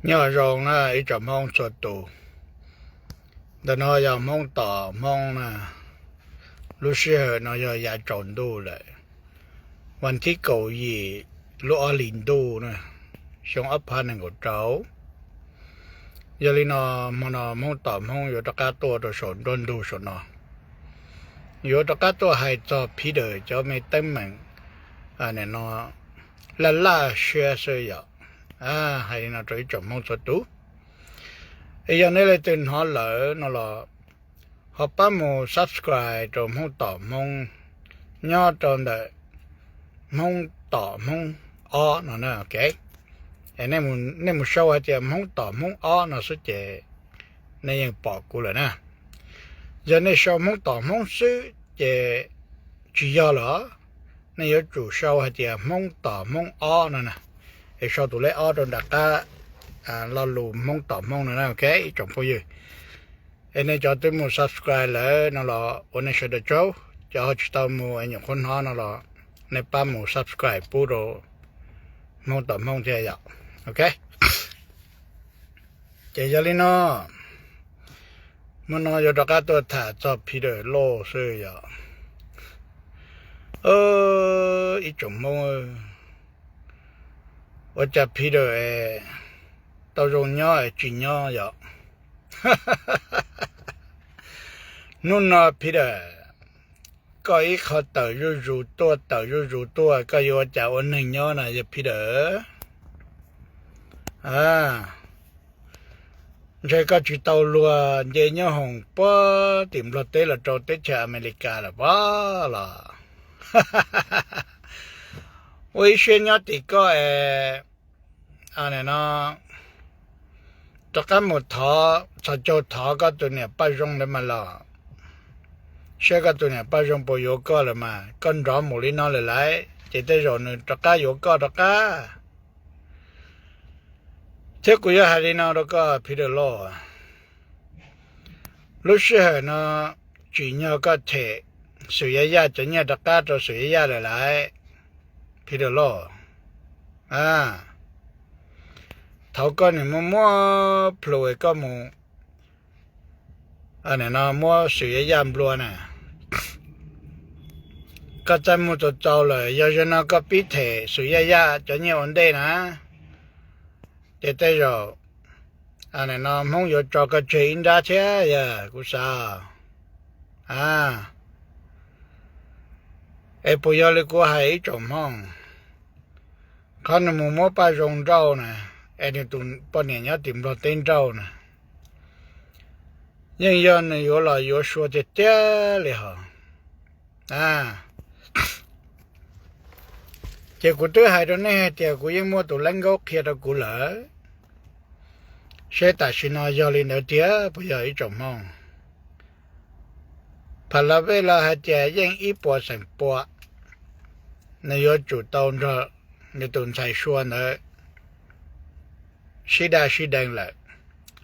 Nyob zoo na ib tsoom Hmoob txhua tus. Ntawm no yog Hmoob tom Hmoob na. Lub sij hawm no yog yav tsaus ntuj lawm, vas thib kaum yim lub ob hlis ntuj na, xyoo ob phav nees nkaum rau. Yog li no, hmo no Hmoob tom Hmoob yuav rov qab tuaj rau saum nruab ntug saum no, yuav rov qab tuaj hais txog Peter cov me teeb meem no laj laj siab xwb yom. Hais li no rau ib tsoom Hmoob txhua tus, es yog nej leej twg hnov lawm no los ho pab mus subscribe rau Hmoob tom Hmoob nyob rau ntawm Hmoob tom Hmoob ob no na. Nej mus sau hais tias Hmoob tom Hmoob ob no xwb ces nej yeej pom kuv lawm na. Yog nej sau Hmoob tom Hmoob xwb ces tsis yog lawm. Nej yuav tsum sau hais tias Hmoob tom Hmoob ob no na, es sau tus lej ob rau nram qab lo lus Hmoob tom Hmoob no na, ib tsoom phooj ywg. Es nej cov twb mus subscribe lawm no los ua nej sawv daws tsaug, cov ho tsis tau mus es nyuam qhuav hnov no los nej pab mus subscribe pub rau Hmoob tom Hmoob thiab yom. Ok, ces yog li no, hmo no yuav rov qab tuaj tham txog Peter Lauj xwb yom. Ib tsoom Hmoob, ua cas Peter tau zoo nyob es tsis nyob yom? Hnub no Peter, koj ib qho tawm zuj zus tuaj tawm zuj zus tuaj, koj yuav ua cas ua neeg nyob na yog Peter? Ntshe koj tsis tau luag nce nyob hoom puag tim Nplog teb los rau teb chaws Amelikas lawm pob los? Ua ib siab nyob tim koj es no rov qab mus thov txhos caug thov koj tus niam Paj Zoo lawm mas los, saib koj tus niam Paj Zoo puas yuav koj lawm mas, koj nrov mus li no lawm lawm ces tej zaum nws rov qab yuav koj rov qab. Thiab kuv yuav hais li no rau koj Peter Lauj, lub sij hawm no tsim nyog koj them Xwm Yaj Yaj cov nyiaj rov qab rau Xwm Yaj Yaj lawm lauj Peter Lauj. Thaum koj niam muab muab plhus es koj mus no muab Xwm Yaj Yaj nplua na, koj txaj muag txaus txaus lawm, yog zaum no koj pib them Xwm Yaj Yaj cov nyiaj ua ntej na, ces tej zaum no Hmoob yuav tso koj tseg ib nrab thiab yog kuv xav. Es puas yog li kuv hais ib tsoom Hmoob, qhov nws mus muab Paj Zoo nrauj na, es nws tus poj niam nyob tim Nplog teb nrauj na, yeej yog nws yuav los yuav sua tiag tiag li hos. Ces kuv twb hais rau nej hais tias kuv yeej muaj tus Leej Nkaub qhia rau kuv lawm, seb tam sim no yog li ntawd tiag puas yog ib tsoom Hmoob. Pham Las Vej los hais tias yeej ib puas xeem pua, nws yuav tsum tau nrog nws tus ntxhais sua ntawd sib daj sib deev lawm.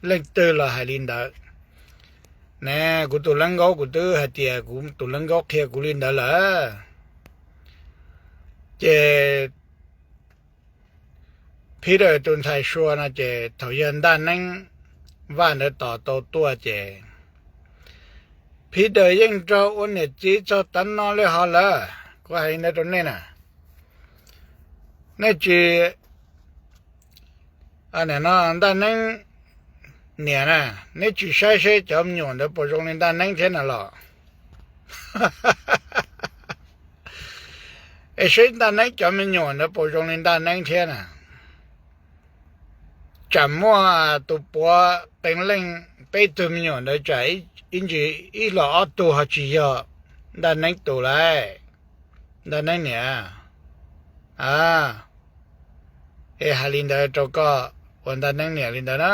Leej twg los hais li ntawd ne? Kuv tus Leej Nkaub kuv twb hais tias kuv tus Leej Nkaub qhia kuv li ntawd lawm. Ces Peter tus ntxhais sua no ces thaum yawg Ntaj Neeb Vaj ntawd tos tau tuaj ces Peter yeej nrog ua niam txiv txog tav no li hos lawm. Kuv hais li ntawd rau nej na, nej tsis, no Ntaj Neeb niam na, neb tsis saib seb cov me nyuam ntawd puas zoo li Ntaj Neeb thiab na los? Es seb Ntaj Neeb cov me nyuam ntawd puas zoo li Ntaj Neeb thiab na? Tsam muaj tus puav qee leej peb tug me nyuam ntawd tsam ib ntsis ib los ob tug ho tsis yog Ntaj Neeb tus lauj, Ntaj Neeb niam. Es hais li ntawd rau koj ua Ntaj Neeb niam li ntawd na,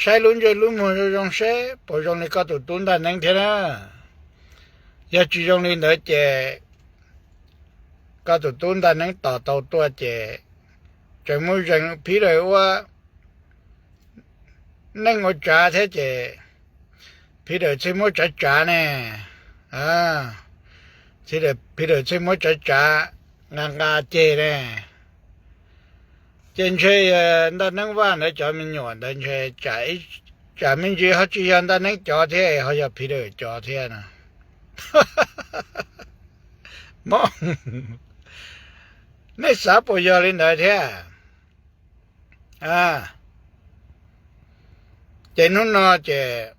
saib lub ntsej lub muag zoo zoo seb puas zoo li koj tus tub Ntaj Neeb thiab na. Yog tsis zoo li ntawd ces koj tus tub Ntaj Neeb tos tau tuaj ces tseem muaj zeem Peter ua neej ua tsav thiab ces Peter thiaj muab tsav tsav ne, Peter thiaj muab tsav tsav nqa nqa ceg ne. Ces ntshe Ntaj Neeb Vaj ntawd cov me nyuam ntawd ntshe tsam me ntsis ho tsis yog Ntaj Neeb cov thiab, ho yog Peter cov thiab no. Mog, nej xav puas yog li ntawd thiab? Ces hnub no ces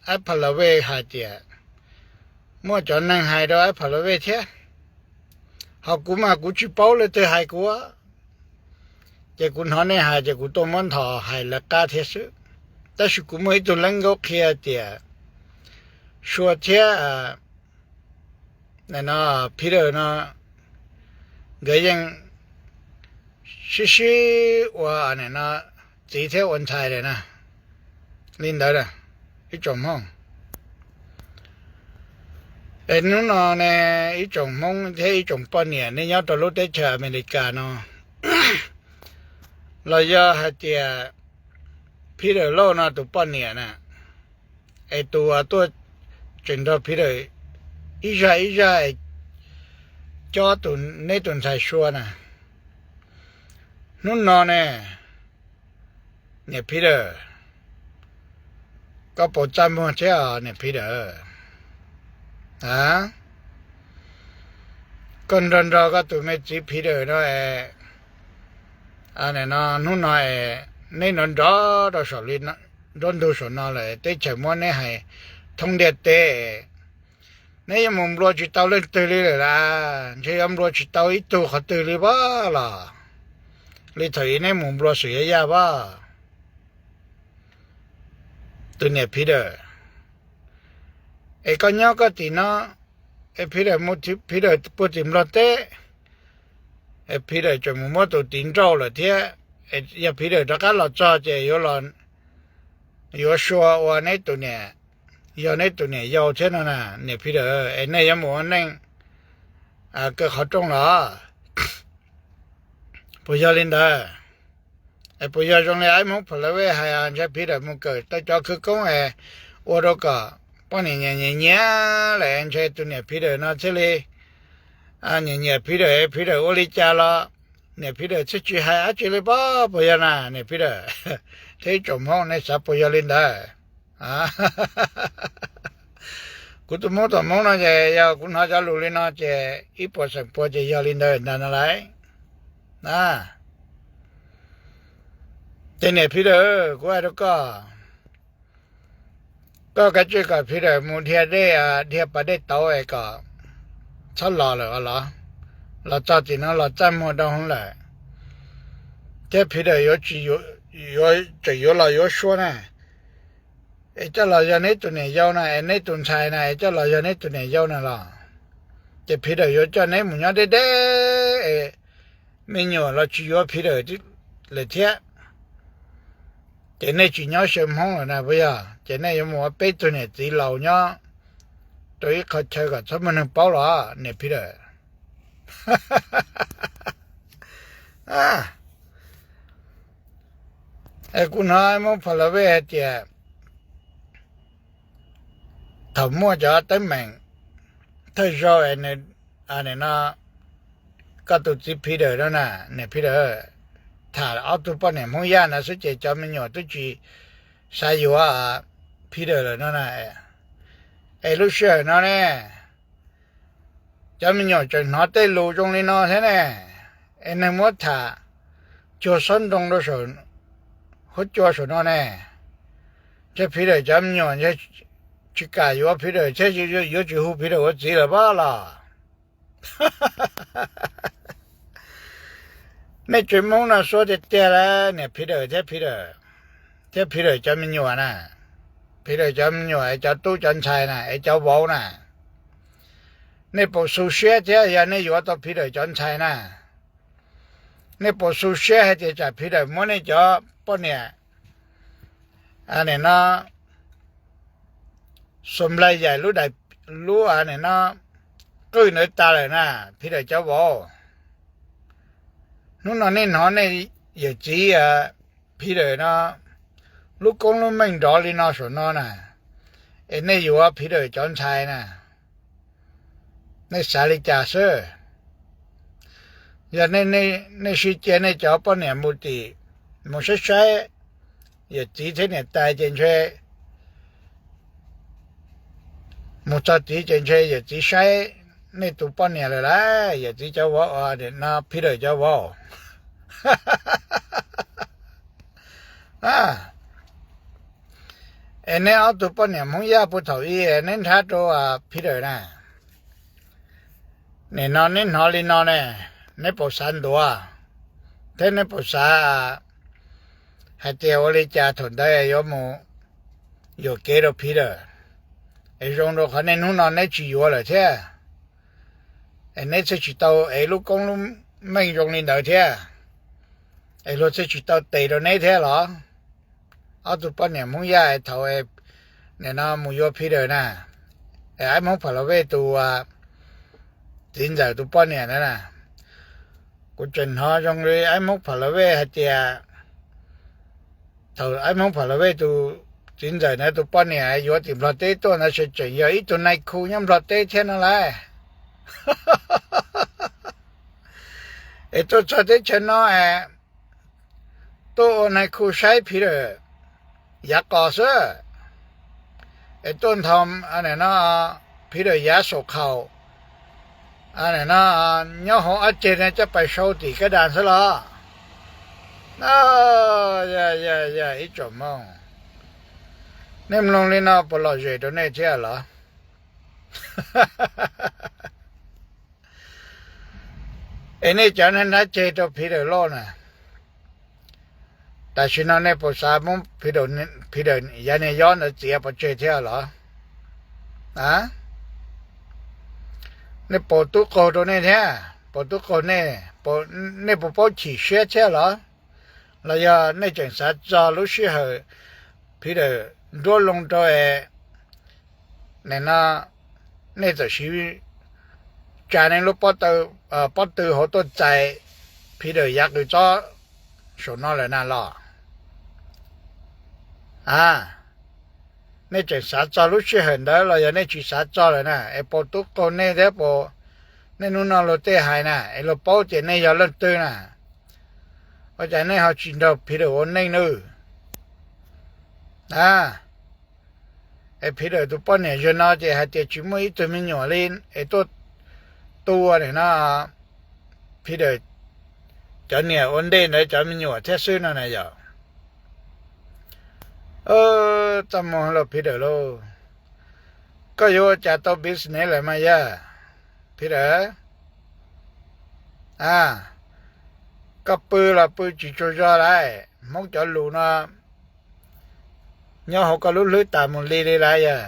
Ab Pha La Vej hais tias, muaj cov neeg hais rau Ab Pha La Vej thiab, ho kuv mas kuv tsis paub leej twg hais kuv, ces kuv hnov nej hais ces kuv tuaj muab ntho hais lawv qab thiab xwb. Tab sis kuv muaj ib tug leeb nkaub qhia tias Sua thiab Peter no nkawd yeej sib sib ua txiv thiab ua ntxhais lawm na. Li ntawd, ib tsoom Hmoob, es hnub no ne, ib tsoom Hmoob thiab ib tsoom poj niam nej nyob rau lub teb chaws Amelikas no, los yog hais tias Peter Lauj no tus poj niam na, es tus uas tuaj tseem nrog Peter ib zaj ib zaj cob tus, neb tus ntxhais Sua na, hnub no ne, niam Peter, koj puas txaj muag thiab niam Peter? A, koj nrog nrog koj tus me txiv Peter no, hnub no es neb nrov nrov rau saum li nruab ntug saum no lawm, teb chaws muab neb hais thoob ntiaj teb, neb yuav mus nplua tsis tau leej twg li lawm las, ntshe yuav nplua tsis tau ib tug qhov twg li vaj los, li thaum ub neb mus nplua Xwm Yaj Yaj vaj. Tus niam Peter, es koj nyob koj tim no, es Peter mus, Peter puag tim Nplog teb, es Peter tseem mus muab tus tid nrauj lawm thiab. Yog Peter rov qab los txog ces yuav Sua ua neb tus niam, yog neb tus niam yau thiab no na, niam Peter, es nej yuav mus ua neej kaw qhov rooj los? Puas yog li ntawd? Es puas yog zoo li Ab Hmoob Pha La Vej hais, ntshe Peter mus kawm tau cov khawv koob es ua rau kom poj niam nyiam nyiam nyiam lawm, ntshe tus niam Peter no thiaj li nyiam nyiam Peter, Peter ua li cas los niam Peter thiaj tsis hais dab tsi li pob, puas yog na niam Peter? Thiab ib tsoom Hmoob, nej xav puas yog li ntawd? Kuv tus Hmoob tom Hmoob no ces yog kuv hnov cov lus li no ces ib puas xeem pua ces yog li ntawd ntag no lauj. Ces niam Peter, kuv hais rau koj, koj kav tsij kom Peter mus dhia dej, dhia pas dej tauv es kom txhob los lawm os los. Los txog tim no los txaj muag rau hauv lawm, thiab Peter yuav tsis, yuav, tseem yuav los yuav Sua na, es coj los yog neb tus niam yau na, es neb tus ntxhais na, es coj los yog neb tus niam yau na los, ces Peter yuav coj neb mus nyob deb deb es me nyuam los tsis yuav Peter lawm thiab. Ces nej tsis nyob xyaw Hmoob lawm na puas yog? Ces nej yuav mus ua peb tug niam txiv laus nyob rau ib qho chaw kom txhob muaj neeg paub los niam Peter. Es kuv hnov Hmoob Pha La Vej hais tias thaum muaj cov teeb meem thawj zaug es nws, no, koj tus txiv Peter no na, niam Peter, tham ob tug poj niam Hmoob Yaj ntawd xwb ces cov me nyuam twb tsis xav yuav Peter lawm no na. Es lub sij hawm no ne, cov me nyuam tseem hnov tej lus zoo li no thiab ne, es neeg muab tham cuag xob nroo rau saum huab cua saum no ne. Ntshe Peter cov me nyuam ntshe tsis kam yuav Peter thiab yuav tsis hu Peter ua txiv lawm pob los. Nej tsev Hmoob no suab tiag tiag li, niam Peter thiab Peter, thiab Peter cov me nyuam na, Peter cov me nyuam es cov tub cov ntxhais na es cov vauv na, nej puas xu siab thiab yog nej yuav tau Peter cov ntxhais na? Nej puas xu siab hais tias tsam Peter muab nej cov poj niam, nim no, Xus Nplaig Yaim lub daim, lub, nim no, qwj ntawd tas lawm na, Peter cov vauv? Hnub no nej hnov nej yawm txiv Peter no lub koob lub meej nrov li no saum no na, es nej yuav Peter cov ntxhais na, nej xav li cas xwb? Yog nej sib cia nej cov poj niam mus tim, mus saib saib yawm txiv thiab niam tais ces ntshe, mus txog tid ces ntshe yawm txiv saib nej tus poj niam lawm lauj, yawm txiv cov vauv, no Peter cov vauv. Es neb ob tug poj niam Hmoob Yaj puag thaum ub neb nrhab rau Peter na, nim no neb hnov li no ne, neb puas xav ntuav, thiab neb puas xav hais tias ua li cas thaum ntawd yuav mus yuam kev rau Peter, es zoo rau qhov nej hnub no neb tsis yuav lawm thiab, es neb thiaj tsis tau ev lub koob lub meej zoo li ntawd thiab, es luag thiaj tsis tau tes rau neb thiab los? Ob tug poj niam Hmoob Yaj thaum nim no mus yuav Peter na, es Aib Hmoob Pha La Vej tus txiv ntxawm tus poj niam ntawd na, kuv tseem hnov zoo li Aib Hmoob Pha La Vej hais tias thaum Aib Hmoob Pha La Vej tus txiv ntxawm ntawd tus poj niam yuav tim Nplog teb tuaj ntawd tseem yog ib tug nais khu nyob Nplog teb thiab no lauj. Es tuaj txog teb chaws no es tuaj ua nais khu saib Peter yav qos xwb, es tuaj nthos Peter yav saum qhaum, no nyob hauv ob ceg no coj pais sau tim kab das xwb los? Yog, yog, yog ib tsoom Hmoob, nej mloog li no puas lom zem rau nej thiab los? Es nej cov nrhab ceg rau Peter Lauj na, tam sim no nej puas xav muab Peter yav niag yob ntawd txiav pov tseg thiab los? Nej puas tub qaug rau nej thiab? Puas tub qaug nej? Nej puas paub chim siab thiab los? Los yog nej tseem xav txog lub sij hawm Peter nruab loo rau es nim no nej txawm siv tsa nej lub pob tw hauv tuaj txais Peter yav qws txob saum no lawm na los? A, nej tseem xav txog lub sij hawm ntawd los yog nej tsis xav txog lawm na? Es puas tub qaug nej thiab puas? Nej hnub no luag tej hais na es luag paub tias nej yog leej twg na, ua cas nej ho tsis nrog Peter ua neej nawb? A, es Peter tus poj niam zaum no ces hais tias tsis muaj ib tug me nyuam li, es tuaj tua nim no Peter cov niam ua ntej ntawd cov me nyuam thiab xwb no na yog? Txaj muag lauj Peter lauj, koj yuav ua cas tau business lawm mas yog Peter? A, koj pw los pw tsis tsaug zog lauj, Hmoob cov lus no nyob hauv koj lub hlwb tas mus li li lauj yog?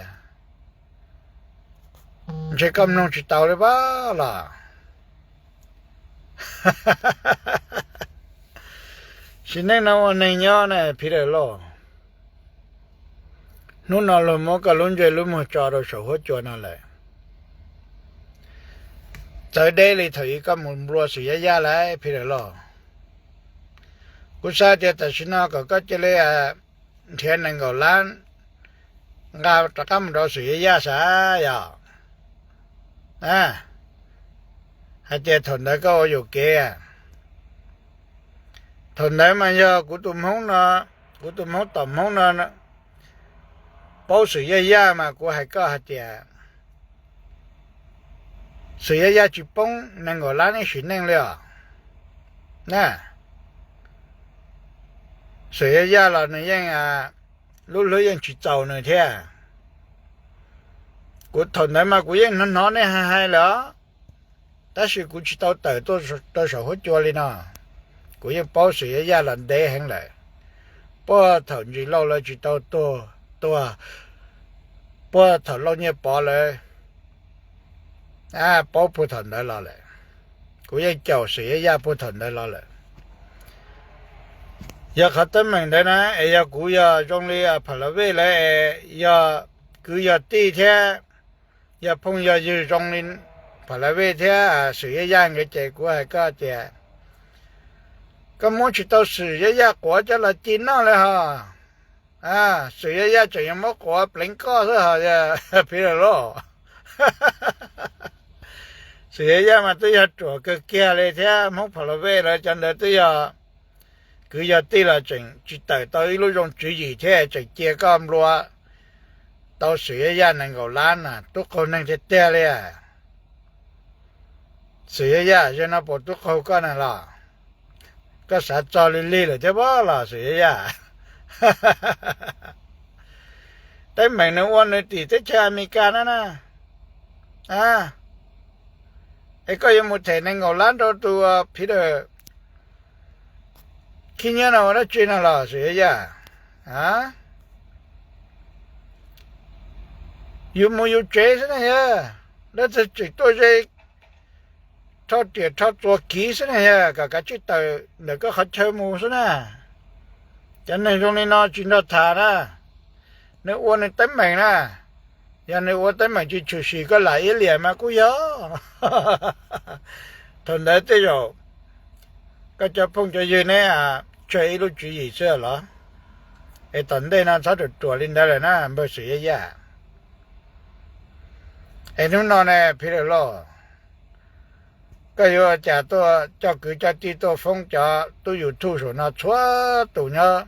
Ntshe koj mloog tsis tau li pab los? Sim neej no ua neeg nyob ne Peter lauj, hnub no luag muab koj lub ntsej lub muag tso rau saum huab cua no lawm, txawv deb li thaum ub koj mus nplua Xwm Yaj Yaj lawm Peter lauj. Kuv xav tias tam sim no kom koj cia li nrhiav nees nkaum lab nqa rov qab mus rau Xwm Yaj Yaj sav yog? Hais tias thaum ntawd koj ua yuam kev, thaum ntawd mas yog kuv tus Hmoob no, kuv tus Hmoob tom Hmoob no paub Xwm Yaj Yaj mas kuv hais koj hais tias Xwm Yaj Yaj tsis poob nees nkaum lab neb sim neej li os. Na, Xwm Yaj Yaj los nws yeej, lub hlwb yeej tsis txaus nws thiab. Kuv thaum ntawd mas kuv yeej hnov hnov nej hais hais lawm os, tab sis kuv tsis tau tawm tuaj rau saum huab cua li no. Kuv yeej paub Xwm Yaj Yaj los ntev heev lawm, puag thaum Ntsis Lauj lawv tsis tau tuag, tuag, puag thaum Lauj Nyiaj Pov lawv, paub puag thaum ntawd los lawm. Kuv yeej caum Xwm Yaj Yaj puag thaum ntawd los lawm. Yog qhov teeb meem ntawd na es yog kuv yog zoo li Pham Las Vej lawv es yog kwv yog tij thiab, yog phooj yog ywg zoo li Pham Las Vej thiab Xwm Yaj Yaj nkawd ces kuv hais koj tias koj muab tsis tau Xwm Yaj Yaj quav coj los ci noj li hos. Xwm Yaj Yaj tseem yuav muab quav pleev koj xwb hos yog Pham Las Vej. Xwm Yaj Yaj mas twb yog ruam kawg kiag li thiab, Hmoob Pha La Vej lawv cov ntawd twb yog kwv yog tij los tseem tsis tawm tau ib lub zoo tswv yim thiab tseem cia koj nplua tau Xwm Yaj Yaj nees nkaum lab na, tub qaug neeg tiag tiag li. Xwm Yaj Yaj, zaum no puas tub qaug koj na los? Koj xav txog lig lig lawm thiab pob los Xwm Yaj Yaj? Teeb meem nws ua nws tim teb chaws Amelikas na na. Es koj yuav mus them nees nkaum lab rau tus Peter khib nyiab no ua dab tsi no los Xwm Yaj Yaj? Yus mus yus tsev xwb na yog, dab txawg tseem tuaj ze rho riam rho txuas kiv xwb na yog, kom kav tsij tawm ntawm koj qhov chaw mus xwb na. Cov neeg zoo li no tsis nrog tham na, nws ua nws teeb meem na. Yog nws ua teeb meem tsis tshwm sim koj lam iab liam mas kuj yog. Thaum ntawd tej zaum koj cov phooj cov ywg neb tsawg ib lub tswv yim xwb los. Es tom ntej no txhob ruam ruam li ntawd lawm na npawg Xwm Yaj Yaj. Es hnub no ne Peter Lauj, koj yuav ua cas tuaj coj kwv coj tij tuaj foob cov tub YouTube saum no txhua tus nyob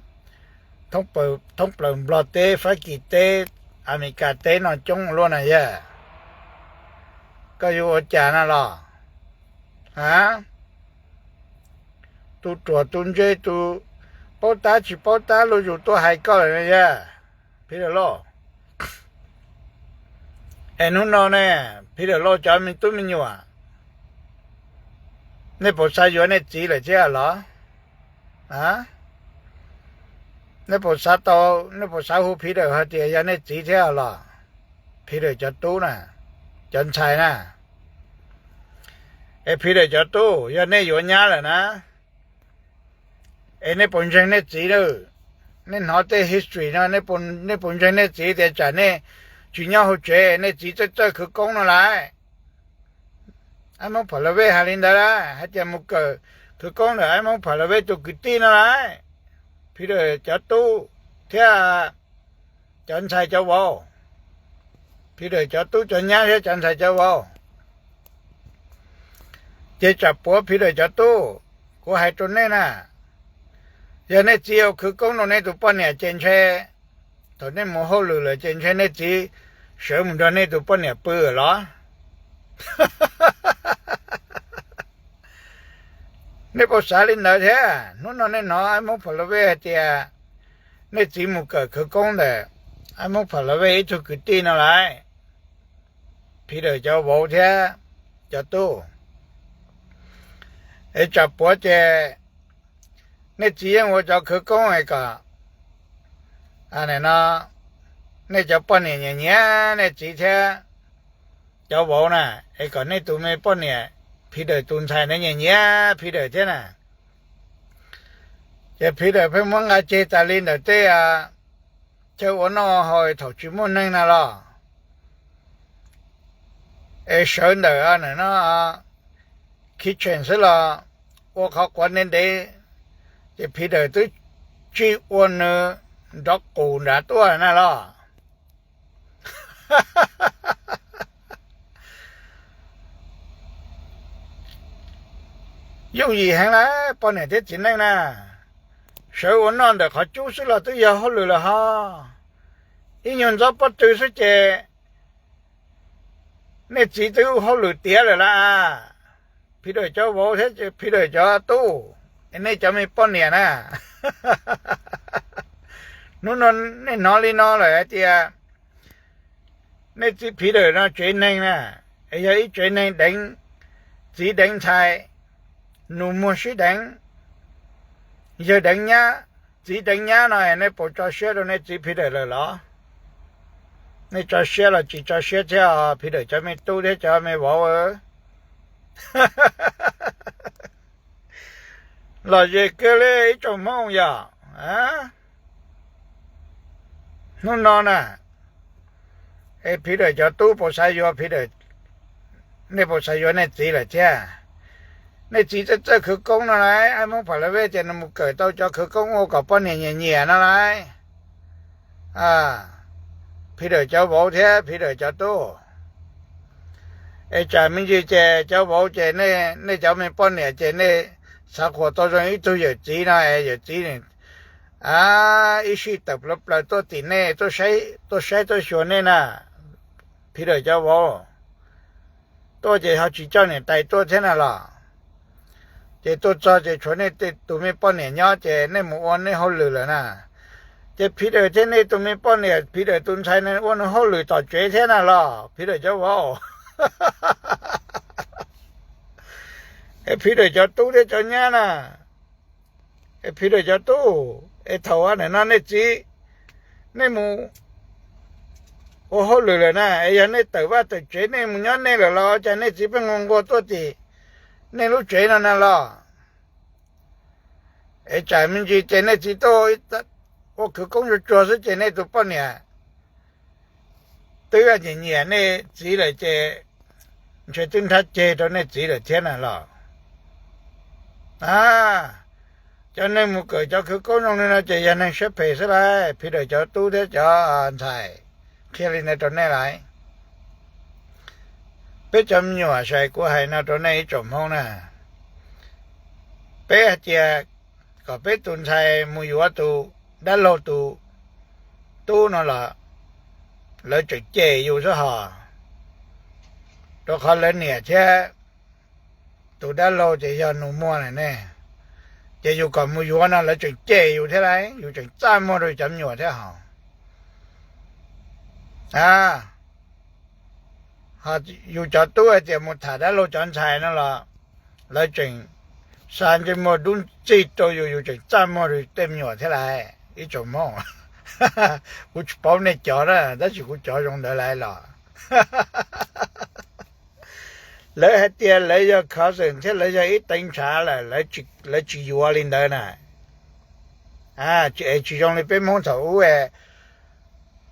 thoob plaws Nplog teb, Fab Kis teb, Amelikas teb no coob luaj na yog? Koj yuav ua cas no los? A, tus ruam tus ntse, tus paub tab tsis paub tab luj zus tuaj hais koj lawm na yog Peter Lauj. Es hnub no ne Peter Lauj cov me tub me nyuam, nej puas xav yuav nej txiv lawm thiab los? Nej puas xav tau, nej puas xav hu Peter hais tias yog nej txiv thiab los? Peter cov tub na, cov ntxhais na. Es Peter cov tub, yog nej yuav nyab lawm na, es nej puas ntseeg nej txiv lawm? Nej hnov tej history no, nej puas ntseeg nej txiv tias tsam nej tsis nyob hauv tsev nej txiv txawj txawj khwv koob no lawm? Ab Hmoob Pha La Vej hais li ntawd lawm, hais tias mus kawm khwv koob ntawm ab Hmoob Pha La Vej tus kwv tij no lawm. Peter cov tub thiab cov ntxhais cov vauv, Peter cov tub cov nyab thiab cov ntxhais cov vauv, ces tsam puav Peter cov tub, kuv hais rau nej na, yog nej txiv ua khwv koob rau nej tus poj niam ces ntshe thaum nej mus hauj lwm lawm ces ntshe nej txiv sawv mus nrog nej tus poj niam pw los? Nej puas xav li ntawd thiab? Hnub no nej hnov ab Hmoob Pha La Vej hais tias nej txiv mus kawm khwv koob ntawm ab Hmoob Pha La Vej ib tug kwv tij no lawm, Peter cov vauv thiab cov tub. Es tsam puav ces nej txiv yeej ua cov khwv koob es kom no nej cov poj niam nyiam nyiam nej txiv thiab cov vauv na, es kom nej tus me poj niam Peter tus ntxhais ntawd nyiam nyiam Peter thiab na. Ces Peter pheej muab nqa ceg tas li ntawm tej chaw ua noj haus thaum tsis muaj neeg na los, es sawv ntawm no kitchen xwb los ua qhov quav ntev ntev, ces Peter twb tsij ua nws nrov qus nrad tuaj na los. Yooj yim heev lawm poj niam thiab txiv neej na, sawv ua noj ntawm qhov cub xwb los twb yog hauj lwm lawm hos. Ib nyuag ntxob pob tw xwb ces nej txiv twb ua hauj lwm tiav lawm lauj. Peter cov vauv thiab Peter cov tub, nej cov me poj niam na, hnub no nej hnov li no lawm hais tias nej txiv Peter no tsev neeg na, es yog ib tsev neeg deev txiv deev ntxhais, nus muag sib deev, yawg deev nyab, txiv deev nyab no es nej puas tso siab rau nej txiv Peter lawm los? Nej tso siab los tsis tso siab thiab os Peter cov me tub thiab cov me vauv? Lom zem kawg li ib tsoom Hmoob yom. Hnub no na, es Peter cov tub puas xav yuav Peter, nej puas xav yuav nej txiv lawm thiab? Nej txiv txawj txawj khwv koob no lauj, ab Hmoob Pha La Vej tias nws mus kawm tau cov khwv koob ua kom poj niam nyiam nyiam no lauj. Peter cov vauv thiab Peter cov tub, Es tsam me ntsis ces cov vauv ces nej cov me poj niam ces nej xav qhuas tau zoo ib tug yawm txiv no es yawm txiv ib sij tawm plaws plaws tuaj tim nej, tuaj saib tuaj xyuas nej na. Phim Dawm cov vauv tuaj ces ho tsis coj niam tais tuaj thiab na los? Ces tuaj txog ces tshuav nej tus me poj niam nyob ces nej mus ua nej hauj lwm lawm na. Ces Phim Dawm thiab nej tus me poj niam, Phim Dawm tus ntxhais ne ua nws hauj lwm tom tsev thiab na los Phim Dawm cov vauv? Es Phim Dawm cov tub thiab cov nyab na, es Phim Dawm cov tub, es thaum ua nim no nej txiv, nej mus ua hauj lwm lawm na, es yog nej tawm vaj tawm tsev nej mus nyob nej lawm los cas nej txiv pheej nquag nquag tuaj tim nej lub tsev no na los? Es tsam me ntsis ces nej txiv tuaj ua khwv koob tsuag tsuag xwb ces nej tus poj niam twb nyiam nyiam nej txiv lawm ces ntshe twb nrhab ceg rau nej txiv lawm thiab na los? A, cov neeg mus kawm cov khwv koob zoo li no ces yog neeg siab phem xwb lauj, Phim Dawm cov tub thiab cov ntxhais, qhia li ntawd rau nej lauj. Peb cov me nyuam, saib kuv hais no rau nej ib tsoom Hmoob na, peb hais tias kom peb tus ntxhais mus yuav tus dab laug tus tub no los lawv tseem cem yus xwb hos, rau qhov lawv niam thiab tus dab laug ces yog nus muag na ne, ces yus kom mus yuav no lawv tseem cem yus thiab lauj, yus tseem txaj muag rau cov me nyuam thiab hos. A, yus cov tub hais tias mus tham dab laug cov ntxhais no los lawv tseem xa ntsej muag dub ntxig rau yus, yus tseem txaj muag rau tej me nyuam thiab lauj ib tsoom Hmoob. Kuv tsis paub nej cov na, tab sis kuv cov zoo ntawd lauj los. Lawv hais tias lawv yog cousin thiab lawv yog ib teev ntshav lawm, lawv tsis yuav li ntawd na. Es tsis zoo li peb Hmoob thaum ub,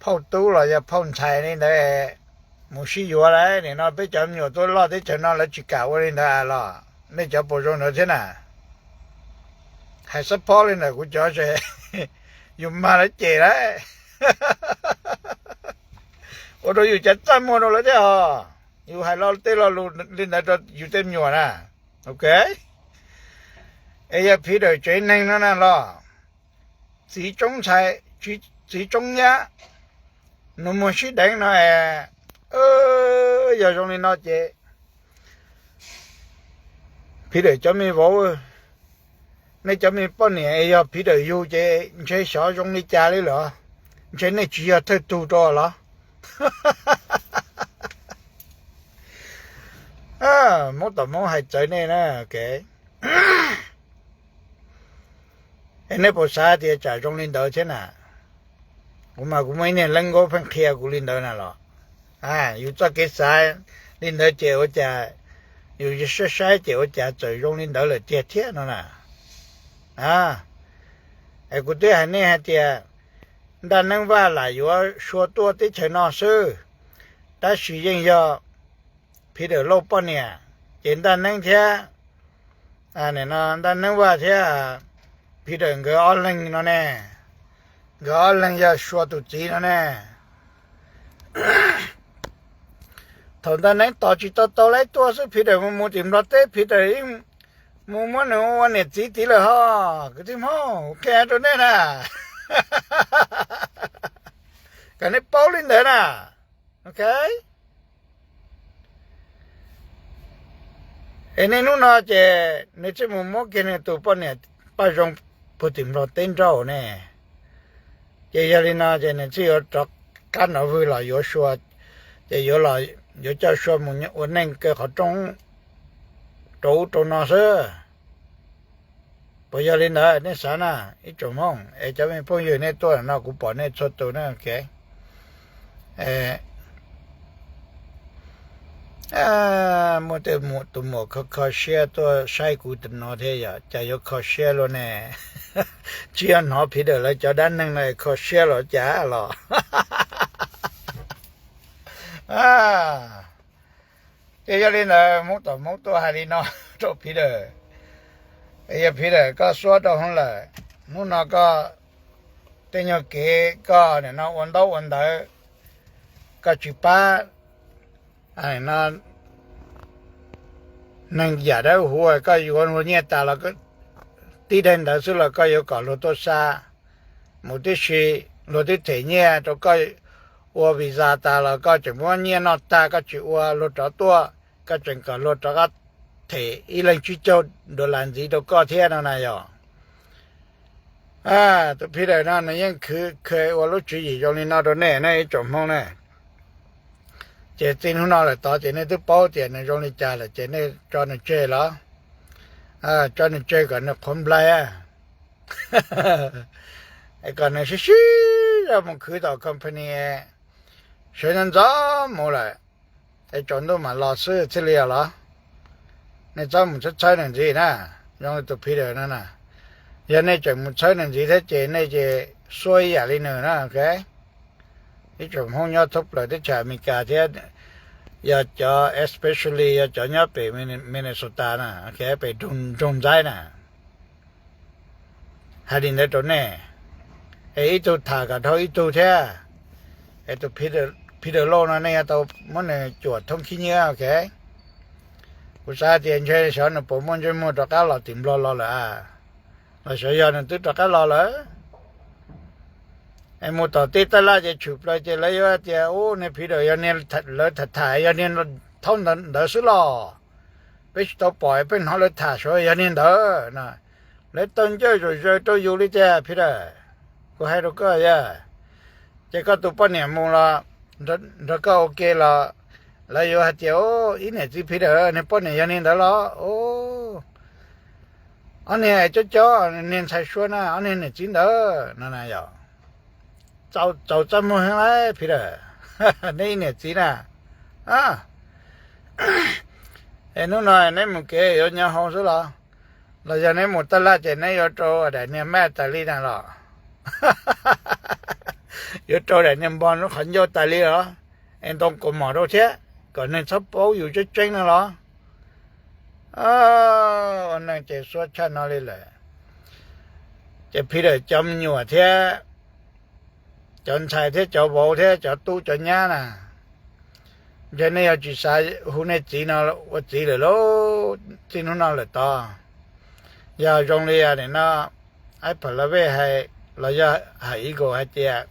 phauj tub los yog phauj ntxhais li ntawd mus sib yuav lauj. Nim no peb cov me nyuam tuaj loj teb chaws no lawv tsis kam ua li ntawd los? Nej cov puas zoo ntawd thiab na? Hais xab phob li ntawm kuv cov ces yus mag lawv cem lauj. Ua rau yus cav txaj muag rau lawv thiab hos, yus hais lo tej lo lus li ntawd rau yus tej me nyuam na. Ok, es yog Phim Dawm tsev neeg no na los, txiv tsoob ntxhais, txiv tsoob nyab, nus muag sib deev no es, yog zoo li no ces Phim Dawm cov me vauv, nej cov me poj niam es yog Phim Dawm yug ces ntshe xyov zoo li cas li lawm, ntshe nej tsis yog thawj tug rau los? Hmoob tom Hmoob hais txawv nej na. Es nej puas xav tias tsam zoo li ntawd thiab na? Kuv mas kuv muaj ib niag leej nkaub pheej qhia kuv li ntawd na los. Yus txoj kev xav li ntawd ces ua cas, yus saib saib ces ua cas txawm zoo li ntawd lawm tiag thiab no na. Es kuv twb hais nej hais tias Ntaj Neeb Vaj lam yuav Sua tuaj teb chaws no xwb, tab sis yeej yog Phim Dawm Lauj poj niam, ces Ntaj Neeb thiab, Ntaj Neeb Vaj thiab Phim Dawm nkawd ob leeg no ne, nkawd ob leeg yog Sua tus txiv no ne. Thaum Ntaj Neeb tos tsis tau tau lawv tuaj xwb Phim Dawm mus mus tim Nplog teb, Phim Dawm yeej mus muab nws ua niam txiv tid lawm hos kwv tij Hmoob, qhia rau nej na, kom nej paub li ntawd na. Ok, es niaj hnub no ces nws thiaj mus muab kiag nws tus poj niam Paj Zoo puag tim Nplog teb nrauj ne. Ces yog li no ces nws thiaj yuav rov qab nov vwg los yuav Sua, ces yuav coj Sua mus ua neej kaw qhov rooj rau ub rau no xwb. Puas yog li ntawd nej xav na? Ib tsoom Hmoob es cov me phooj ywg nej tuaj no kuv pom nej txhua tus na. Muaj tej tus muam kho kho siab tuaj saib kuv tam no thiab yom, cas yuav kho siab luaj ne? Tsis yog hnov Phim Dawm lawv cov dab neeg no kho siab los cas los? Ces yog li ntawd Hmoob tom Hmoob tuaj hais li no rau Phim Dawm, yog Phim Dawm koj suab rau hauv lawm, hnub no koj tej nyuag kev koj nim no ua ntaub ua ntawv, koj tsis pab no neeg yam dawb huv, koj yuav luag nyiaj tas los tib daim ntawv xwb los koj yuav kom luag tuaj xa mus tib si, luag twb them nyiaj rau koj ua visa tas los koj tseem muab nyiaj noj tag koj tsis ua luag rov tuaj, koj tseem kom luag rov qab them ib leeg tsib caug dollar ntxiv rau koj thiab no na yog. Tus Peter no nws yeej khwv khe ua lub tswv yim zoo li no rau nej ne ib tsoom Hmoob ne. Ces txij hnub no lawm tod ces nej twb paub tias nws zoo li cas lawm ces nej tso nws tseg los, tso nws tseg kom nws qhuav nplai, kom nws sib sib zog mus khwv tom company, sawv ntxov ntxov mus lawm, es tsaus ntuj mam los xwb thiaj li os los. Nej txhob mus txhawb txhawb nws ntxiv na, zoo li tus Peter no na. Yog nej tseem mus txhawb nws ntxiv thiab ces nej ces suab ib yam li nws na, ok. Ib tsoom Hmoob nyob thoob plaws teb chaws Amelikas thiab, yog cov especially yog cov nyob pem Minnesota na, ok, pem nroog Ntxaib na, hais li ntawd rau nej, es ib tug tham kom dhau ib tug thiab, es tus Peter Lauj no nej yuav tau muab nws cuam thoob khib nyiab, ok. Kuv xav tias ntshe xyov nws puas muaj ntsej muag rov qab los tim Nplog los lawm, los xyov yog nws twb rov qab los lawm. Es mus tom tej taj laj ces tshwm plaws ces lawv yuav tias, u, niag Peter yog niag lawv tham tham yog niag thaub ntawd xwb los, peb tsis tau pom, peb hnov lawv tham suav yog niag ntawd no. Lawv tau ncauj zom zaws rau yus li tiag Peter, kuv hais rau koj yog, ces koj tus poj niam mus los nrog koj ua ke los lawv yuav hais tias, ib niam txiv Peter niag poj niam yog niag ntawd los, ob niag cob cob niag ntxhais suav na ob niag niam txiv ntawd no na yog. Txaus txaj muag heev lauj Peter, neb ib niam txiv na. Es hnub no neb mus kev yuav nyo hau xwb los, los yog neb mus taj laj ces neb yuav rau daim niag maj tas li na los, yuav rau daim niag npog lub qhov ncauj tas li los, es ntoo kaus mom rau thiab kom neeg txhob paub yus tseeb tseeb no los. Ua neeg ces suab tshaj no li lawm. Ces Peter cov me nyuam thiab cov ntxhais thiab cov vauv thiab cov tub cov nyab na, ntshe nej yuav tsis xav hu nej txiv no ua txiv lawm lauj, txij hnub no lawm tod. Yog zoo li nim no Aib Pha La Vej hais los yog hais ib nkaus hais tias,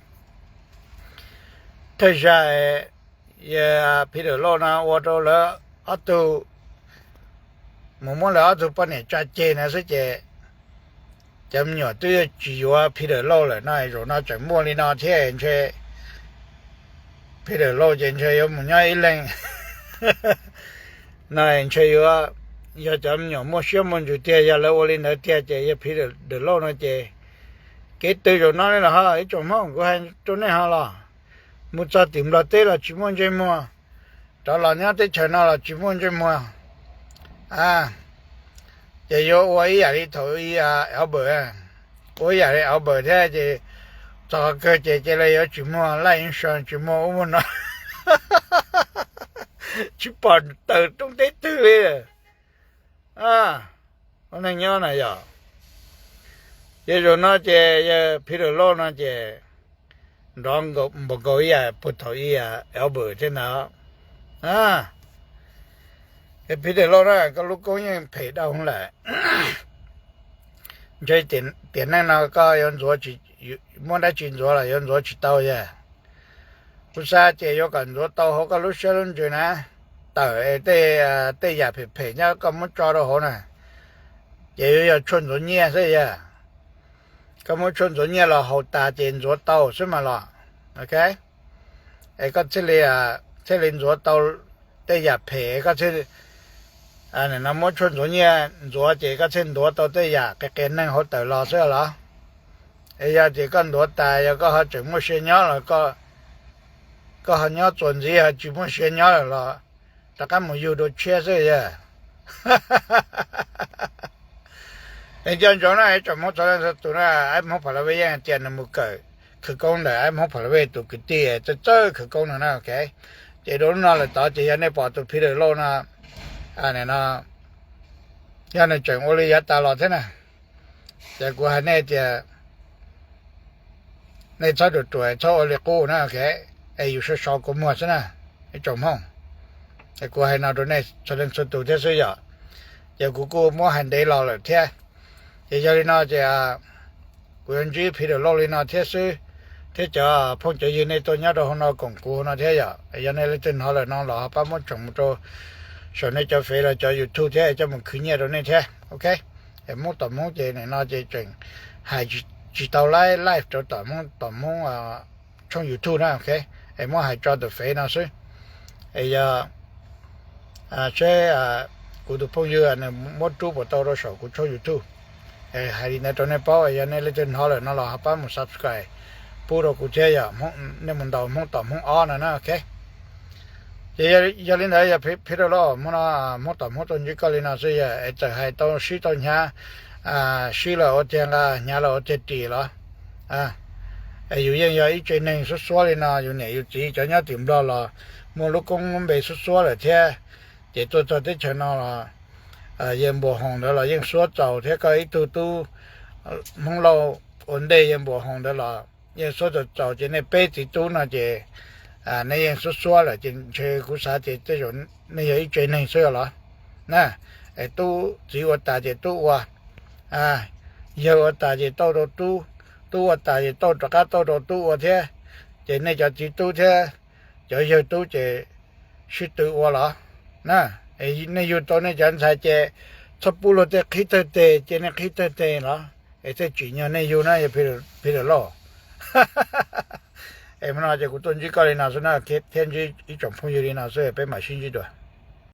thawj zaug Peter Lauj no ua rau lawv ob tug, mus muab lawv ob tug poj niam tsa ceg na xwb ces cov me nyuam twb tsis yuav Peter Lauj lawm no, zaum no tseem muaj li no thiab ntshe Peter Lauj ces ntshe yuav mus nyob ib leeg no, ntshe yuav, yog cov me nyuam muaj siab muaj ntsws tiag, yog lawv ua li ntawd tiag ces yog Peter Lauj no ces kev tw zaum no li los ho ib tsoom Hmoob, kuv hais rau nej ho los, mus txog tim Nplog teb los tsis muaj ntsej muag, rov los nyob teb chaws no los tsis muaj ntsej muag. Ces yuav ua ib yam li thaum ub Albert, ua ib yam li Albert thiab ces txog qhov kawg ces cia li yuav tsis muaj life insurance, tsis muaj ub muaj no, tsis pom tawm roob teb twg li. Ua neej nyob na yog. Ces zaum no ces yog Peter Lauj no ces nrov npaum nkaus ib yam puag thaum ub Albert thiab ntag. Ces Peter Lauj na, koj lub koob yeej phem dhau lawm. Ntshe tiam neej no koj yuav ntxuav, muaj dab tsi ntxuav los yuav ntxuav tsis tau yog. Kuv xav tias yuav kom ntxuav tau hauv koj lub siab lub ntsws na, tawm es tej yam phem phem nyob koj muab tso rau hauv na, ces yuav yog tshuaj ntxuav nyiaj xwb yog. Koj muab tshuaj ntxuav nyiaj los haus tas ces ntxuav tau xwb mas los, ok. Es koj thiaj li, thiaj li ntxuav tau tej yam phem, koj thiaj, no muab tshuaj ntxuav nyiaj ntxuav ces koj thiaj ntxuav tau tej yam qias qias neeg hauv tawm los xwb los. Es yog tias koj ntxuav tas yog koj ho tseem muaj sia nyob los, koj ho nyob txuas ntxiv ho tsis muaj sia nyob lawm los rov qab mus yug dua tshiab xwb yog. Es nco ntsoov na, ib tsoom Hmoob txhua leej txhua tus na, Aib Hmoob Pha La Vej yeej tias nws mus kawm khawv koob ntawm Aib Hmoob Pha La Vej tus kwv tij txawj txawj khawv koob no na, ok. Ces rau lub no lawm tod ces yog nej pom tus Peter Lauj no, no, yog nws tseem ua li yav tas los thiab na, ces kuv hais nej tias nej txhob ruam ruam txhob ua li qub na, ok. Es yus sau sau kua muag xwb na, ib tsoom Hmoob. Es kuv hais no rau nej txhua leej txhua tus thiab xwb yom. ces kuv kuj muab hais ntev los lawm thiab. Ces yog li no ces kuv yuav ntsib Peter Lauj li no thiab xwb, thiab cov phooj cov ywg nej tuaj nyob rau hauv no koom kuv hauv no thiab yom. Yog nej leej twg hnov lawm no los ho pab muab tsoom mus rau saum nej cov Fev los cov YouTube thiab coj mus khwv nyiaj rau nej thiab, ok. Hmoob tom Hmoob ces nim no ces tseem hais tsis tau live rau tom Hmoob tom Hmoob tshooj YouTube na, ok. Es muab hais tso tom Fev no xwb. Es yog seb kuv tus phooj ywg nws muab rub puas tau rau saum kuv tshooj YouTube. Hais li ntawd rau nej paub, yog nej leej twg hnov lawm no los ho pab mus subscribe pub rau kuv thiab yom, nej mus ntaus Hmoob tom Hmoob ob no na, ok. Ces yog li ntawd yog Peter Lauj, hmo no Hmoob tom Hmoob tuaj ntsib koj li no xwb yog es txawm hais tau sib tau hnyav, sib los ua tiag nqa, hnyav los ua tiag ris los, es yus yeej yog ib tsev neeg xuab xuab li no, yus niam yus txiv cov nyob tim Nplog los muaj lub koob lub npe xuab xuab lawm thiab. Ces tuaj txog teb chaws no los yawg Npuas Hoos ntawd los yeej xuab txaus thiab, koj ib tug tub Hmoob Lauj ua ntej yawg Npuas Hoos ntawd los yeej xuab txaus txaus, ces nej peb txiv tub no ces nej yeej xuab xuab lawm ces ntshe kuv xav tias tej zaum nej yog ib tsev neeg xwb los na. Es tub txiv ua tas ces tub ua, yawg ua tas ces tauj rau tub, tub ua tas ces tauj rov qab tauj rau tub ua thiab. Ces nej cov txiv tub thiab cov yawg tub ces sib tw ua los na. Nej yug tau nej cov ntxhais ces txhob pub luag tej qhib tawg tes, cia nej qhib tawg tes los es thiaj tsim nyog nej yug na yog Peter Lauj. Es hmo no ces kuv tuaj ntsib koj li no xwb na, thiab ntsib ib tsoom phooj ywg li no xwb, peb mam sib ntsib dua.